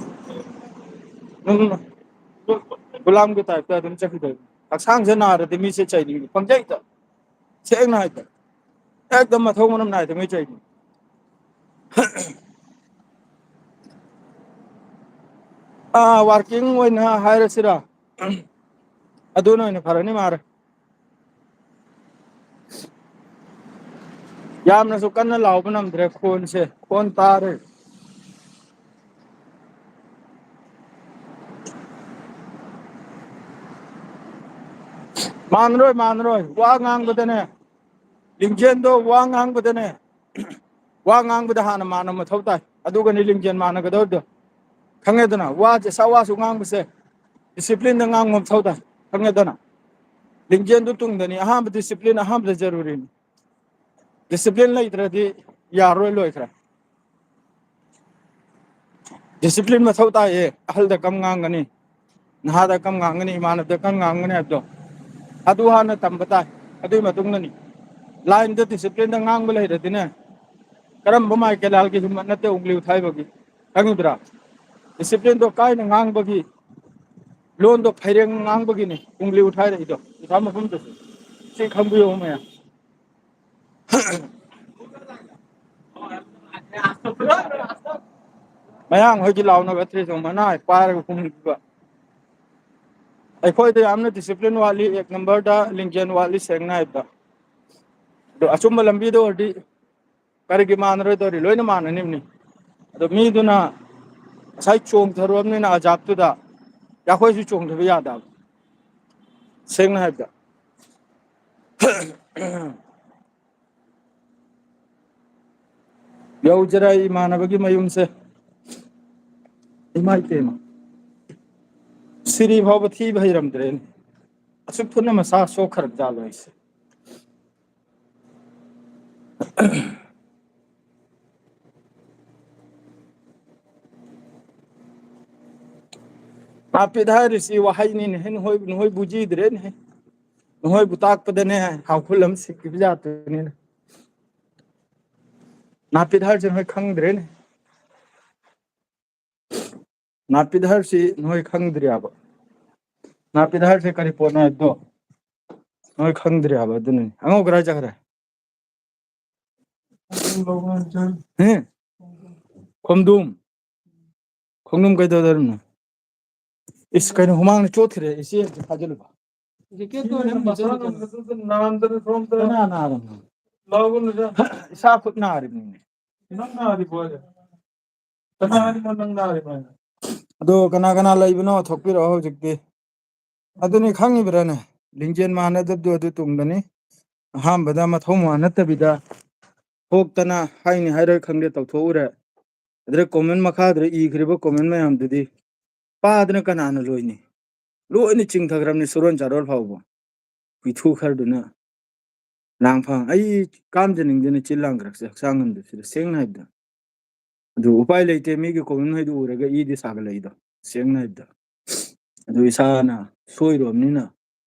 ꯅꯪ ꯒꯨꯂꯥꯝꯒꯤ ꯇꯥꯏꯞꯇ ꯑꯗꯨꯝ ꯆꯠꯈꯤꯗꯣꯏꯅꯤ꯫ ꯍꯛꯆꯥꯡꯁꯦ ꯅꯥꯔꯗꯤ ꯃꯤꯁꯦ ꯆꯩꯅꯤꯡꯉꯤ꯫ ꯄꯪꯆꯩꯗ꯫ ꯁꯦꯡꯅ ꯍꯥꯏꯕ꯫ ꯑꯦꯛꯗꯝ ꯃꯊꯧ ꯃꯔꯝ ꯅꯥꯏꯗꯕꯩ ꯆꯩꯅꯤ꯫ ꯑꯥ, ꯋꯥꯔꯀꯤꯡ ꯑꯣꯏꯅ ꯍꯥꯏꯔꯁꯤꯔꯥ? ꯑꯗꯨꯅ ꯑꯣꯏꯅ ꯐꯔꯅꯤ ꯃꯥꯔꯦ꯫ ꯌꯥꯝꯅꯁꯨ ꯀꯟꯅ ꯂꯥꯎꯕ ꯅꯝꯗ꯭ꯔꯦ ꯈꯣꯟꯁꯦ, ꯈꯣꯟ ꯇꯥꯔꯦ꯫ ꯃꯥꯟꯅꯔꯣꯏ, ꯃꯥꯟꯅꯔꯣꯏ꯫ ꯋꯥ ꯉꯥꯡꯕꯗꯅꯦ, ꯂꯤꯡꯖꯦꯜꯗꯣ ꯋꯥ ꯉꯥꯡꯕꯗꯅꯦ, ꯋꯥ ꯉꯥꯡꯕꯗ ꯍꯥꯟꯅ ꯃꯥꯟꯅꯕ ꯃꯊꯧ ꯇꯥꯏ, ꯑꯗꯨꯒꯅꯤ ꯂꯤꯡꯖꯦꯜ ꯃꯥꯟꯅꯒꯗꯧꯔꯤꯗꯣ꯫ ꯈꯪꯉꯦꯗꯅ? ꯋꯥꯁꯦ, ꯁꯥ ꯋꯥꯁꯨ ꯉꯥꯡꯕꯁꯦ ꯗꯤꯁꯤꯄ꯭ꯂꯤꯟꯗ ꯉꯥꯡꯕ ꯃꯊꯧ ꯇꯥꯏ, ꯈꯪꯉꯦꯗꯅ? ꯂꯤꯡꯖꯦꯜꯗꯨ ꯇꯨꯡꯗꯅꯤ꯫ ꯑꯍꯥꯟꯕ ꯗꯤꯁꯤꯄ꯭ꯂꯤꯟ ꯑꯍꯥꯟꯕꯗ ꯖꯔꯨꯔꯤꯅꯤ꯫ ꯗꯤꯁꯤꯄ꯭ꯂꯤꯟ ꯂꯩꯇ꯭ꯔꯗꯤ ꯌꯥꯔꯔꯣꯏ, ꯂꯣꯏꯈ꯭ꯔꯦ꯫ ꯗꯤꯁꯤꯄ꯭ꯂꯤꯟ ꯃꯊꯧ ꯇꯥꯏꯌꯦ꯫ ꯑꯍꯜꯗ ꯀꯝ ꯉꯥꯡꯒꯅꯤ, ꯅꯍꯥꯗ ꯀꯝ ꯉꯥꯡꯒꯅꯤ, ꯏꯃꯥꯟꯅꯕꯗ ꯀꯝ ꯉꯥꯡꯒꯅꯤ ꯍꯥꯏꯕꯗꯣ, ꯑꯗꯨ ꯍꯥꯟꯅ ꯇꯝꯕ ꯇꯥꯏ꯫ ꯑꯗꯨꯒꯤ ꯃꯇꯨꯡꯗꯅꯤ꯫ ꯂꯥꯏꯟꯗ ꯗꯤꯁꯤꯄ꯭ꯂꯤꯟꯗ ꯉꯥꯡꯕ ꯂꯩꯔꯗꯤꯅꯦ, ꯀꯔꯝꯕ ꯃꯥꯏꯀꯩ ꯂꯥꯜꯒꯦꯁꯨ ꯅꯠꯇꯦ ꯎꯪꯂꯤ ꯎꯊꯥꯏꯕꯒꯤ꯫ ꯈꯪꯉꯤꯕ꯭ꯔꯥ? ꯗꯤꯁꯤꯄ꯭ꯂꯤꯟꯗꯣ ꯀꯥꯏꯅ ꯉꯥꯡꯕꯒꯤ, ꯂꯣꯟꯗꯣ ꯐꯩꯔꯦꯡ ꯉꯥꯡꯕꯒꯤꯅꯤ ꯎꯪꯂꯤ ꯎꯊꯥꯏꯔꯛꯏꯗꯣ, ꯎꯊꯥ ꯃꯐꯝꯗꯁꯨ꯫ ꯁꯤ ꯈꯪꯕꯤꯌꯣ ꯃꯌꯥꯝ꯫ ꯃꯌꯥꯡ ꯍꯣꯏꯒꯤ ꯂꯥꯎꯅꯕ ꯊ꯭ꯔꯤꯁꯨ ꯃꯅꯥ ꯄꯥꯏꯔꯒ ꯍꯨꯝꯕꯤꯕ꯫ ꯑꯩꯈꯣꯏꯗ ꯌꯥꯝꯅ ꯗꯤꯁꯤꯄ꯭ꯂꯤꯟ ꯋꯥꯠꯂꯤ, ꯑꯦꯛ ꯅꯝꯕꯔꯗ ꯂꯤꯡꯖꯦꯜ ꯋꯥꯠꯂꯤ, ꯁꯦꯡꯅ ꯍꯥꯏꯕꯗ꯫ ꯑꯗꯣ ꯑꯆꯨꯝꯕ ꯂꯝꯕꯤꯗ ꯑꯣꯏꯔꯗꯤ ꯀꯔꯤꯒꯤ ꯃꯥꯟꯅꯔꯣꯏꯗꯧꯔꯤ? ꯂꯣꯏꯅ ꯃꯥꯟꯅꯅꯤꯡꯅꯤ꯫ ꯑꯗꯣ ꯃꯤꯗꯨꯅ ꯉꯁꯥꯏ ꯆꯣꯡꯊꯔꯨꯔꯕꯅꯤꯅ ꯑꯖꯥꯕꯇꯨꯗ ꯑꯩꯈꯣꯏꯁꯨ ꯆꯣꯡꯊꯕ ꯌꯥꯗꯕ, ꯁꯦꯡꯅ ꯍꯥꯏꯕꯗ꯫ ꯌꯧꯖꯔꯛꯏ ꯏꯃꯥꯟꯅꯕꯒꯤ ꯃꯌꯨꯝꯁꯦ꯫ ꯏꯃꯥ ꯏꯇꯦꯃ, ꯁꯤꯔꯤ ꯐꯥꯎꯕ ꯊꯤꯕ ꯍꯩꯔꯝꯗ꯭ꯔꯦꯅꯦ꯫ ꯑꯁꯨꯛ ꯊꯨꯅ ꯃꯁꯥ ꯁꯣꯛꯈ꯭ꯔꯕ ꯖꯥꯠꯂꯣ ꯑꯩꯁꯦ? ꯅꯥꯄꯤꯠ ꯍꯥꯏꯔꯤꯁꯤ ꯋꯥꯍꯩꯅꯤꯅꯦꯍꯦ, ꯅꯈꯣꯏ, ꯅꯈꯣꯏ ꯕꯨꯖꯤꯗ꯭ꯔꯦꯅꯦꯍꯦ꯫ ꯅꯈꯣꯏꯕꯨ ꯇꯥꯛꯄꯗꯅꯦ ꯍꯥꯎꯈꯨꯜ ꯑꯃ ꯁꯤꯈꯤꯕ ꯖꯥꯠꯇꯨꯅꯤꯅꯦ꯫ ꯅꯥꯄꯤꯠ ꯍꯥꯏꯔꯤꯁꯤ ꯅꯈꯣꯏ ꯈꯪꯗ꯭ꯔꯦꯅꯦ꯫ ꯅꯥꯄꯤꯠ ꯍꯥꯏꯔꯤꯁꯤ ꯅꯈꯣꯏ ꯈꯪꯗ꯭ꯔꯤꯑꯕ꯫ ꯅꯥꯄꯤꯠ ꯍꯥꯏꯔꯤꯁꯤ ꯀꯔꯤ ꯄꯣꯠꯅꯣ ꯍꯥꯏꯕꯗꯣ ꯅꯈꯣꯏ ꯈꯪꯗ꯭ꯔꯤꯑꯕ꯫ ꯑꯗꯨꯅꯅꯤ꯫ ꯑꯉꯧ ꯀꯔꯥꯏ ꯆꯠꯈ꯭ꯔꯦ? ꯍꯦ? ꯈꯣꯝꯗꯣꯝ꯫ ꯈꯣꯝꯗꯣꯝ ꯀꯩꯗꯧꯗꯣꯔꯤꯕꯅꯣ? ꯏꯁ, ꯀꯩꯅꯣ ꯍꯨꯃꯥꯡꯅ ꯆꯣꯠꯈ꯭ꯔꯦ꯫ ꯏꯆꯦ ꯑꯝꯇ ꯐꯥꯖꯤꯜꯂꯨꯕ꯫ ꯖꯦꯀꯦꯠꯇꯣ ꯑꯣꯏꯅ ꯃꯁꯥꯅ ꯅꯥꯟꯗꯅ ꯁꯣꯝꯗ ꯀꯅꯥ ꯅꯥꯔꯝꯅꯣ? ꯂꯥꯎꯕꯅꯤꯗ꯫ ꯏꯁꯥ ꯈꯨꯠ ꯅꯥꯔꯤꯕꯅꯤꯅꯦ꯫ ꯅꯪ ꯅꯥꯔꯤꯕꯣ ꯍꯥꯏꯁꯦ? ꯀꯅꯥ ꯍꯥꯏꯔꯤꯅꯣ ꯅꯪ ꯅꯥꯔꯤꯕꯣ ꯍꯥꯏꯅ? ꯑꯗꯣ ꯀꯅꯥ ꯀꯅꯥ ꯂꯩꯕꯅꯣ? ꯊꯣꯛꯄꯤꯔꯛꯑꯣ ꯍꯧꯖꯤꯛꯇꯤ꯫ ꯑꯗꯨꯅꯤ ꯈꯪꯉꯤꯕ꯭ꯔꯥꯅꯦ? ꯂꯤꯡꯖꯦꯜ ꯃꯥꯟꯅꯗꯕꯗꯣ ꯑꯗꯨ ꯇꯨꯡꯗꯅꯤ꯫ ꯑꯍꯥꯟꯕꯗ ꯃꯊꯧ ꯃꯉꯥ ꯅꯠꯇꯕꯤꯗ ꯊꯣꯛꯇꯅ ꯍꯥꯏꯅꯤ ꯍꯥꯏꯔꯣꯏ ꯈꯪꯗꯦ ꯇꯧꯊꯣꯛꯎꯔꯦ꯫ ꯑꯗꯨꯗ ꯀꯣꯃꯦꯟ ꯃꯈꯥꯗ ꯏꯈ꯭ꯔꯤꯕ ꯀꯣꯃꯦꯟ ꯃꯌꯥꯝꯗꯨꯗꯤ ꯄꯥꯗꯅ ꯀꯅꯥꯅ ꯂꯣꯏꯅꯤ? ꯂꯣꯏꯅ ꯆꯤꯡꯊꯈ꯭ꯔꯕꯅꯤ ꯁꯨꯔꯣꯟ ꯆꯥꯔꯣꯜ ꯐꯥꯎꯕ꯫ ꯍꯨꯏꯊꯨ ꯈꯔꯗꯨꯅ ꯂꯥꯡꯐꯥꯡ꯫ ꯑꯩ ꯀꯥꯝꯖꯅꯤꯡꯗꯅ ꯆꯤꯜ ꯂꯥꯡꯈ꯭ꯔꯛꯁꯦ ꯍꯛꯆꯥꯡ ꯉꯝꯗꯕꯁꯤꯗ, ꯁꯦꯡꯅ ꯍꯥꯏꯕꯗ꯫ ꯑꯗꯨ ꯎꯄꯥꯏ ꯂꯩꯇꯦ, ꯃꯤꯒꯤ ꯀꯣꯃꯦꯟ ꯍꯥꯏꯗꯨ ꯎꯔꯒ ꯏꯗꯤ ꯁꯥꯒꯠꯂꯛꯏꯗꯣ, ꯁꯦꯡꯅ ꯍꯥꯏꯕꯗ꯫ ꯑꯗꯨ ꯏꯁꯥꯅ ꯁꯣꯏꯔꯨꯔꯕꯅꯤꯅ,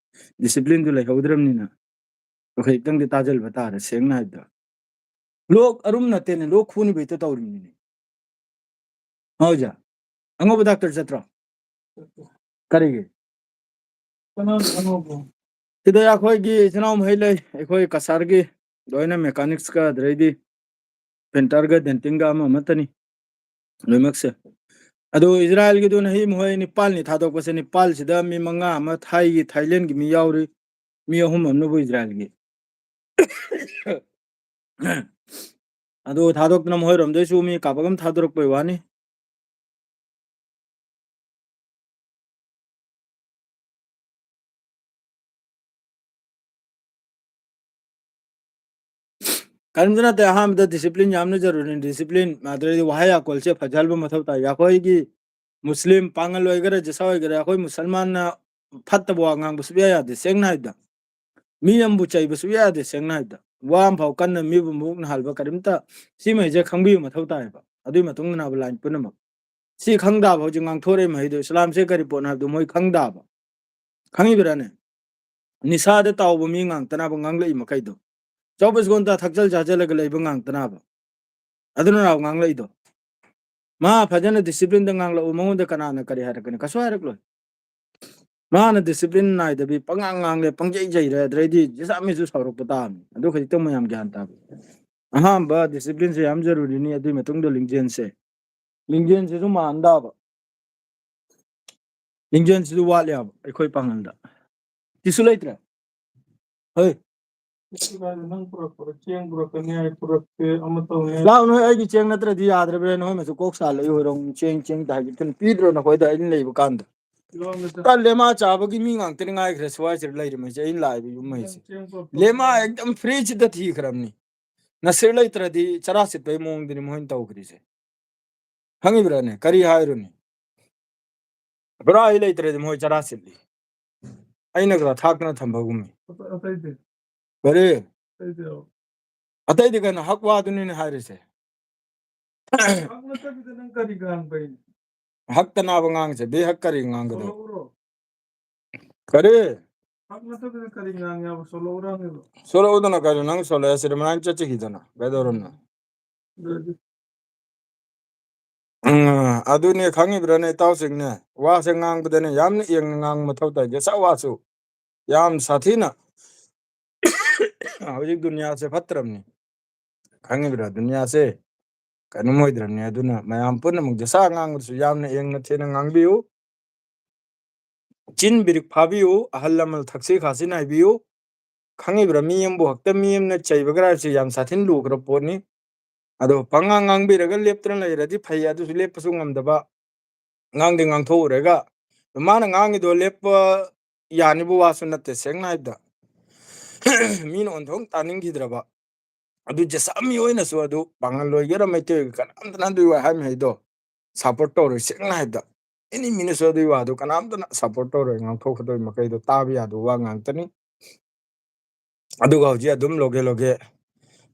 ꯗꯤꯁꯤꯄ꯭ꯂꯤꯟꯗꯨ ꯂꯩꯍꯧꯗ꯭ꯔꯕꯅꯤꯅ, ꯑꯩꯈꯣꯏ ꯈꯤꯇꯪꯗꯤ ꯇꯥꯖꯜꯕ ꯇꯥꯔꯦ, ꯁꯦꯡꯅ ꯍꯥꯏꯕꯗ꯫ ꯂꯣꯛ ꯑꯔꯨꯝ ꯅꯠꯇꯦꯅꯦ, ꯂꯣꯛ ꯈꯨꯅꯤꯕ ꯍꯦꯛꯇ ꯇꯧꯔꯤꯕꯅꯤꯅꯦ꯫ ꯍꯣꯏ, ꯑꯣꯖꯥ꯫ ꯑꯉꯧꯕ ꯗꯥꯛꯇꯔ ꯆꯠꯇ꯭ꯔꯣ? ꯀꯔꯤꯒꯤ? ꯀꯅꯥꯅ ꯑꯉꯧꯕ? ꯁꯤꯗ ꯑꯩꯈꯣꯏꯒꯤ ꯏꯆꯤꯟ ꯏꯅꯥꯎ ꯃꯈꯩ ꯂꯩ, ꯑꯩꯈꯣꯏ ꯀꯁꯥꯔꯒꯤ ꯂꯣꯏꯅ mechanics ꯀ ꯑꯗꯩꯗꯤ painter ꯒ denting ꯒ ꯑꯃ ꯑꯃꯠꯇꯅꯤ ꯂꯣꯏꯅꯃꯛꯁꯦ꯫ ꯑꯗꯨ ꯏꯖꯔꯥꯏꯜꯒꯤꯗꯨꯅ ꯍꯤ ꯃꯈꯣꯏ ꯅꯤꯄꯥꯜꯅꯤ ꯊꯥꯗꯣꯛꯄꯁꯦ, ꯅꯤꯄꯥꯜꯁꯤꯗ ꯃꯤ ꯃꯉꯥ ꯑꯃ ꯊꯥꯏꯒꯤ, ꯊꯥꯏꯂꯦꯟꯒꯤ ꯃꯤ ꯌꯥꯎꯔꯤ, ꯃꯤ ꯑꯍꯨꯝ ꯑꯃꯅꯕꯨ ꯏꯖꯔꯥꯏꯜꯒꯤ꯫ ꯑꯗꯨ ꯊꯥꯗꯣꯛꯇꯅ ꯃꯈꯣꯏꯔꯣꯝꯗꯩꯁꯨ ꯃꯤ ꯀꯥꯄꯛ ꯑꯃ ꯊꯥꯗꯣꯔꯛꯄꯩ ꯋꯥꯅꯤ꯫ ꯀꯔꯤꯝꯇ ꯅꯠꯇꯦ, ꯑꯍꯥꯟꯕꯗ discipline ꯌꯥꯝꯅ ꯖꯔꯨꯔꯤꯅꯤ꯫ Discipline, ꯑꯗꯨꯗꯩꯗꯤ ꯋꯥꯍꯩ ꯑꯀꯣꯜꯁꯦ ꯐꯖꯍꯟꯕ ꯃꯊꯧ ꯇꯥꯏ꯫ ꯑꯩꯈꯣꯏꯒꯤ ꯃꯨꯁꯂꯤꯝ, ꯄꯥꯉꯜ ꯑꯣꯏꯒꯦꯔꯥ, ꯖꯤꯁꯥ ꯑꯣꯏꯒꯦꯔꯥ, ꯑꯩꯈꯣꯏ ꯃꯨꯁꯜꯃꯥꯟꯅ ꯐꯠꯇꯕ ꯋꯥ ꯉꯥꯡꯕ ꯁꯨꯛꯌꯥ ꯌꯥꯗꯦ, ꯁꯦꯡꯅ ꯍꯥꯏꯕꯗ꯫ ꯃꯤ ꯑꯃꯕꯨ ꯆꯩꯕ ꯁꯨꯛꯌꯥ ꯌꯥꯗꯦ, ꯁꯦꯡꯅ ꯍꯥꯏꯕꯗ꯫ ꯋꯥ ꯑꯃꯐꯥꯎ ꯀꯟꯅ ꯃꯤꯕꯨ ꯃꯕꯨꯛ ꯅꯥꯍꯜꯕ ꯀꯔꯤꯝꯇ, ꯁꯤꯃꯩꯁꯦ ꯈꯪꯕꯤꯕ ꯃꯊꯧ ꯇꯥꯏꯌꯦꯕ꯫ ꯑꯗꯨꯒꯤ ꯃꯇꯨꯡꯗꯅꯦꯕ line ꯄꯨꯝꯅꯃꯛ꯫ ꯁꯤ ꯈꯪ ꯇꯥꯕ ꯍꯧꯖꯤꯛ ꯉꯥꯡꯊꯣꯔꯛꯏ ꯃꯍꯩꯗꯣ, ꯏꯁꯂꯥꯝꯁꯦ ꯀꯔꯤ ꯄꯣꯠꯅꯣ ꯍꯥꯏꯕꯗꯨ ꯃꯣꯏ ꯈꯪ ꯇꯥꯕ꯫ ꯈꯪꯉꯤꯕ꯭ꯔꯥꯅꯦ? ꯅꯤꯁꯥꯗ ꯇꯥꯎꯕ ꯃꯤ ꯉꯥꯛꯇꯅꯕ ꯉꯥꯡꯂꯛꯏ ꯃꯈꯩꯗꯣ꯫ ꯆꯧꯕꯤꯁ ꯒꯣꯟꯇꯥ ꯊꯛꯆꯜ ꯆꯥꯖꯜꯂꯒ ꯂꯩꯕ ꯉꯥꯛꯇꯅꯕ꯫ ꯑꯗꯨꯅ ꯉꯥꯡꯂꯛꯏꯗꯣ꯫ ꯃꯥ ꯐꯖꯅ discipline ꯗ ꯉꯥꯡꯂꯛꯎ, ꯃꯉꯣꯟꯗ ꯀꯅꯥꯅ ꯀꯔꯤ ꯍꯥꯏꯔꯛꯀꯅꯤ? ꯀꯩꯁꯨ ꯍꯥꯏꯔꯛꯂꯣꯏ꯫ ꯃꯥꯅ discipline ꯅꯥꯏꯗꯕꯤ ꯄꯉꯥꯡ ꯉꯥꯡꯂꯦ, ꯄꯪꯆꯩ ꯆꯩꯔꯦ, ꯑꯗꯩꯗꯤ ꯖꯤꯁꯥ ꯃꯤꯁꯨ ꯁꯥꯎꯔꯛꯄ ꯇꯥꯕꯅꯤ꯫ ꯑꯗꯨ ꯈꯖꯤꯛꯇꯪ ꯃꯌꯥꯝ ꯒ꯭ꯌꯥꯟ ꯇꯥꯕ꯫ ꯑꯍꯥꯟꯕ discipline ꯁꯦ ꯌꯥꯝ ꯖꯔꯨꯔꯤꯅꯤ, ꯑꯗꯨꯒꯤ ꯃꯇꯨꯡꯗ ꯂꯤꯡꯖꯦꯜꯁꯦ꯫ ꯂꯤꯡꯖꯦꯜꯁꯤꯁꯨ ꯃꯥꯟ ꯇꯥꯕ꯫ ꯂꯤꯡꯖꯦꯜꯁꯤꯁꯨ ꯋꯥꯠꯂꯦꯕ ꯑꯩꯈꯣꯏ ꯄꯥꯡꯒꯜꯗ꯫ ꯇꯤꯁꯨ ꯂꯩꯇ꯭ꯔꯦ꯫ ꯍꯣꯏ꯫ ꯅꯪ ꯄꯨꯔꯛꯄꯗ ꯆꯦꯡ ꯄꯨꯔꯛꯀꯅꯤ ꯍꯥꯏ, ꯄꯨꯔꯛꯇꯦ, ꯑꯃ ꯇꯧꯅꯤ ꯍꯥꯏ꯫ ꯂꯥꯎ, ꯅꯣꯏ ꯑꯩꯒꯤ ꯆꯦꯡ ꯅꯠꯇ꯭ꯔꯗꯤ ꯌꯥꯗ꯭ꯔꯕ꯭ꯔꯥ? ꯅꯈꯣꯏ ꯃꯁꯨ ꯀꯣꯛ ꯁꯥꯜꯂꯛꯏ ꯍꯣꯏꯔꯣꯡ, ꯆꯦꯡ, ꯆꯦꯡ ꯇ ꯍꯥꯏꯒꯦ ꯈꯜꯂꯤ꯫ ꯄꯤꯗ꯭ꯔꯣ ꯅꯈꯣꯏꯗ ꯑꯩꯅ ꯂꯩꯕ ꯀꯥꯟꯗ? ꯀꯤꯂꯣꯃꯤꯇꯔ ꯇꯜꯂꯦ, ꯃꯥ ꯆꯥꯕꯒꯤ ꯃꯤ ꯉꯥꯛꯇꯅꯤ ꯉꯥꯏꯈ꯭ꯔꯦ ꯁ꯭ꯋꯥꯏꯁꯤꯗ ꯂꯩꯔꯝꯃꯤꯁꯦ, ꯑꯩꯅ ꯂꯥꯛꯏꯕ ꯌꯨꯝ ꯍꯩꯁꯦ꯫ ꯆꯦꯡ ꯄꯨꯔꯛꯄ ꯂꯦꯃꯥ ꯑꯦꯛꯗꯝ free ꯁꯤꯗ ꯊꯤꯈ꯭ꯔꯕꯅꯤ꯫ ꯅꯁꯤꯔ ꯂꯩꯇ꯭ꯔꯗꯤ ꯆꯔꯥ ꯁꯤꯠꯄꯒꯤ ꯃꯑꯣꯡꯗꯅꯤ ꯃꯣꯏꯅ ꯇꯧꯈ꯭ꯔꯤꯁꯦ꯫ ꯈꯪꯉꯤꯕ꯭ꯔꯥꯅꯦ? ꯀꯔꯤ ꯍꯥꯏꯔꯨꯅꯤ? ꯕꯣꯔꯥ ꯑꯩ ꯂꯩꯇ꯭ꯔꯗꯤ ꯃꯣꯏ ꯆꯔꯥ ꯁꯤꯠꯂꯤ꯫ ꯑꯩꯅꯒ ꯊꯥꯛꯇꯅ ꯊꯝꯕꯒꯨꯝꯃꯤ꯫ ꯑꯇꯩꯗꯤ? ꯀꯔꯤ? ꯑꯇꯩꯗꯤ? ꯑꯇꯩꯗꯤ ꯀꯩꯅꯣ? ꯍꯛ ꯋꯥꯗꯨꯅꯤꯅꯦ ꯍꯥꯏꯔꯤꯁꯦ꯫ ꯍꯛ ꯅꯠꯇꯕꯤꯗ ꯅꯪ ꯀꯔꯤ ꯉꯥꯡꯕꯩꯅꯣ? ꯍꯛꯇ ꯅꯥꯕ ꯉꯥꯡꯁꯦ, ꯕꯦ ꯍꯛ ꯀꯔꯤ ꯉꯥꯡꯒꯗꯧ? ꯁꯣꯂꯛꯎꯔꯣ? ꯀꯔꯤ? ꯍꯛ ꯅꯠꯇꯕꯤꯗ ꯀꯔꯤ ꯉꯥꯡꯉꯦꯕ? ꯁꯣꯂꯛꯎꯔꯣ ꯍꯥꯏꯕ? ꯁꯣꯂꯛꯎꯗꯅ ꯀꯩꯅꯣ? ꯅꯪ ꯁꯣꯂꯛꯑꯦ ꯁꯤꯗ ꯃꯅꯥꯏ ꯆꯠꯆꯈꯤꯗꯅ꯫ ꯀꯩꯗꯧꯔꯝꯅꯣ? ꯑꯗꯨꯗꯤ ꯎꯝ, ꯑꯗꯨꯅꯦ ꯈꯪꯉꯤꯕ꯭ꯔꯥꯅꯦ ꯏꯇꯥꯎꯁꯤꯡꯅꯦ? ꯋꯥꯁꯦ ꯉꯥꯡꯕꯗꯅꯦ ꯌꯥꯝꯅ ꯌꯦꯡꯅ ꯉꯥꯡꯕ ꯃꯊꯧ ꯇꯥꯏ꯫ ꯖꯦꯁꯥ ꯋꯥꯁꯨ ꯌꯥꯝ ꯁꯥꯊꯤꯅ ꯍꯧꯖꯤꯛ ꯗꯨꯅꯤꯌꯥꯁꯦ ꯐꯠꯇ꯭ꯔꯕꯅꯤ, ꯈꯪꯉꯤꯕ꯭ꯔꯥ? ꯗꯨꯅꯤꯌꯥꯁꯦ ꯀꯩꯅꯣꯝ ꯑꯣꯏꯗ꯭ꯔꯕꯅꯤ꯫ ꯑꯗꯨꯅ ꯃꯌꯥꯝ ꯄꯨꯝꯅꯃꯛ ꯖꯁꯥ ꯉꯥꯡꯕꯗꯁꯨ ꯌꯥꯝꯅ ꯌꯦꯡꯅ ꯊꯦꯡꯅ ꯉꯥꯡꯕꯤꯌꯨ꯫ ꯆꯤꯟ ꯕꯤꯔꯤꯛ ꯐꯥꯕꯤꯌꯨ, ꯑꯍꯜ ꯂꯃꯟ ꯊꯛꯁꯤ ꯈꯥꯁꯤ ꯅꯥꯏꯕꯤꯌꯨ꯫ ꯈꯪꯉꯤꯕ꯭ꯔꯥ? ꯃꯤ ꯑꯃꯕꯨ ꯍꯦꯛꯇ ꯃꯤ ꯑꯃꯅ ꯆꯩꯕꯒ ꯍꯥꯏꯕꯁꯤ ꯌꯥꯝ ꯁꯥꯊꯤꯅ ꯂꯨꯈ꯭ꯔ ꯄꯣꯠꯅꯤ꯫ ꯑꯗꯣ ꯄꯉꯥꯡ ꯉꯥꯡꯕꯤꯔꯒ ꯂꯦꯞꯇꯅ ꯂꯩꯔꯗꯤ ꯐꯩ, ꯑꯗꯨꯁꯨ ꯂꯦꯞꯄꯁꯨ ꯉꯝꯗꯕ꯫ ꯉꯥꯡꯗꯤ ꯉꯥꯡꯊꯣꯛꯎꯔꯒ ꯃꯥꯅ ꯉꯥꯡꯉꯤꯗꯣ ꯂꯦꯞꯄ ꯌꯥꯅꯤꯕ ꯋꯥꯁꯨ ꯅꯠꯇꯦ, ꯁꯦꯡꯅ ꯍꯥꯏꯕꯗ꯫ ꯃꯤꯅ ꯑꯣꯟꯊꯣꯛ ꯇꯥꯅꯤꯡꯈꯤꯗ꯭ꯔꯕ꯫ ꯑꯗꯨ ꯖꯁꯥꯃꯤ ꯑꯣꯏꯅꯁꯨ, ꯑꯗꯨ ꯄꯥꯡꯒꯜ ꯑꯣꯏꯒꯦꯔꯥ ꯃꯩꯇꯩ ꯑꯣꯏꯒꯦꯔꯥ, ꯀꯅꯥꯝꯇꯅ ꯑꯗꯨꯒꯤ ꯋꯥ ꯍꯥꯏꯔꯝꯃꯤ ꯍꯥꯏꯗꯣ ꯁꯞꯄꯣꯔꯠ ꯇꯧꯔꯣꯏ, ꯁꯦꯡꯅ ꯍꯥꯏꯕꯗ꯫ ꯑꯦꯅꯤ ꯃꯤꯅꯁꯨ ꯑꯗꯨꯒꯤ ꯋꯥꯗꯣ ꯀꯅꯥꯝꯇꯅ ꯁꯞꯄꯣꯔꯠ ꯇꯧꯔꯣꯏ, ꯉꯥꯡꯊꯣꯛꯀꯗꯣꯏ ꯃꯈꯩꯗꯣ ꯇꯥꯕ ꯌꯥꯗꯕ ꯋꯥ ꯉꯥꯛꯇꯅꯤ꯫ ꯑꯗꯨꯒ ꯍꯧꯖꯤꯛ ꯑꯗꯨꯝ ꯂꯣꯒꯦ ꯂꯣꯒꯦ,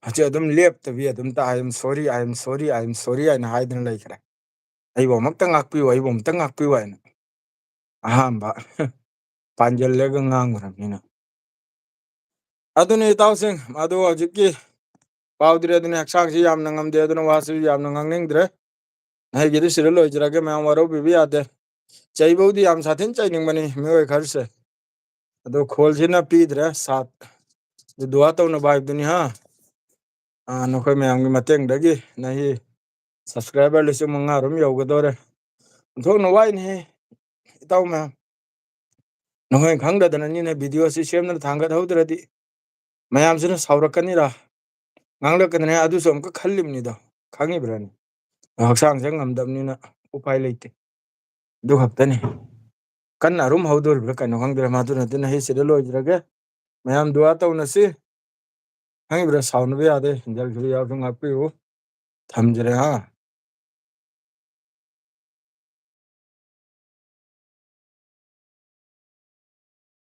ꯍꯧꯖꯤꯛ ꯑꯗꯨꯝ ꯂꯦꯞꯇꯕꯤ ꯑꯗꯨꯝ ꯇꯥ, "I am sorry, I am sorry, I am sorry" ꯍꯥꯏꯅ ꯍꯥꯏꯗꯅ ꯂꯩꯈ꯭ꯔꯦ꯫ "ꯑꯩꯕꯨ ꯑꯃꯨꯛꯇ ꯉꯥꯛꯄꯤꯌꯨ, ꯑꯩꯕꯨ ꯑꯃꯨꯛꯇ ꯉꯥꯛꯄꯤꯌꯨ" ꯍꯥꯏꯅ꯫ ꯑꯍꯥꯟꯕ ꯄꯥꯟꯖꯜꯂꯒ ꯉꯥꯡꯈ꯭ꯔꯕꯅꯤꯅ꯫ ꯑꯗꯨꯅꯤ ꯏꯇꯥꯎꯁꯤꯡ, ꯑꯗꯨ ꯍꯧꯖꯤꯛꯀꯤ ꯄꯥꯎꯗꯨꯗꯤ ꯑꯗꯨꯅꯤ, ꯍꯛꯆꯥꯡꯁꯤ ꯌꯥꯝꯅ ꯉꯝꯗꯦ, ꯑꯗꯨꯅ ꯋꯥꯁꯤ ꯌꯥꯝꯅ ꯉꯥꯡꯅꯤꯡꯗ꯭ꯔꯦ꯫ ꯑꯩꯒꯤꯗꯤ ꯁꯤꯗ ꯂꯣꯏꯖꯔꯒꯦ, ꯃꯌꯥꯝ ꯋꯥꯔꯧꯕꯤꯕ ꯌꯥꯗꯦ꯫ ꯆꯩꯕꯕꯨꯗꯤ ꯌꯥꯝ ꯁꯥꯊꯤꯅ ꯆꯩꯅꯤꯡꯕꯅꯤ ꯃꯤꯑꯣꯏ ꯈꯔꯁꯦ, ꯑꯗꯣ ꯈꯣꯜꯁꯤꯅ ꯄꯤꯗ꯭ꯔꯦ ꯁꯥꯠ꯫ ꯑꯗꯨ ꯗꯨꯋꯥ ꯇꯧꯅꯕ ꯍꯥꯏꯕꯗꯨꯅꯤ, ꯍꯥ? ꯑꯥ, ꯅꯈꯣꯏ ꯃꯌꯥꯝꯒꯤ ꯃꯇꯦꯡꯗꯒꯤ ꯅꯍꯤ ꯁꯕꯁꯀ꯭ꯔꯥꯏꯕꯔ ꯂꯤꯁꯤꯡ ꯃꯉꯥ ꯔꯣꯝ ꯌꯧꯒꯗꯧꯔꯦ꯫ ꯑꯣꯟꯊꯣꯛꯅ ꯋꯥꯏꯅꯦꯍꯦ, ꯏꯇꯥꯎ ꯃꯌꯥꯝ꯫ ꯅꯈꯣꯏꯅ ꯈꯪꯗꯗꯅꯅꯤꯅꯦ, ꯚꯤꯗꯤꯑꯣꯁꯤ ꯁꯦꯝꯗꯅ ꯊꯥꯡꯒꯠꯍꯧꯗ꯭ꯔꯗꯤ ꯃꯌꯥꯝꯁꯤꯅ ꯁꯥꯎꯔꯛꯀꯅꯤꯔꯥ, ꯉꯥꯡꯂꯛꯀꯅꯤꯔꯥ, ꯑꯗꯨꯁꯨ ꯑꯃꯨꯛꯀ ꯈꯜꯂꯤꯕꯅꯤꯗꯣ, ꯈꯪꯉꯤꯕ꯭ꯔꯥꯅꯦ? ꯍꯛꯆꯥꯡꯁꯦ ꯉꯝꯗꯕꯅꯤꯅ ꯎꯄꯥꯏ ꯂꯩꯇꯦ꯫ ꯑꯗꯨ ꯈꯛꯇꯅꯤ꯫ ꯀꯟꯅ ꯑꯔꯨꯝ ꯍꯧꯗꯣꯔꯤꯕ꯭ꯔꯥ ꯀꯩꯅꯣ ꯈꯪꯗ꯭ꯔꯦ꯫ ꯃꯗꯨꯅ ꯑꯗꯨꯅ ꯑꯩ ꯁꯤꯗ ꯂꯣꯏꯖꯔꯒꯦ꯫ ꯃꯌꯥꯝ ꯗꯨꯋꯥ ꯇꯧꯅꯁꯤ꯫ ꯈꯪꯉꯤꯕ꯭ꯔꯥ? ꯁꯥꯎꯅꯕ ꯌꯥꯗꯦ꯫ ꯍꯤꯟꯖꯜ ꯈꯤꯕ ꯌꯥꯎꯁꯨ ꯉꯥꯛꯄꯤꯌꯨ꯫ ꯊꯝꯖꯔꯦ, ꯍꯥ?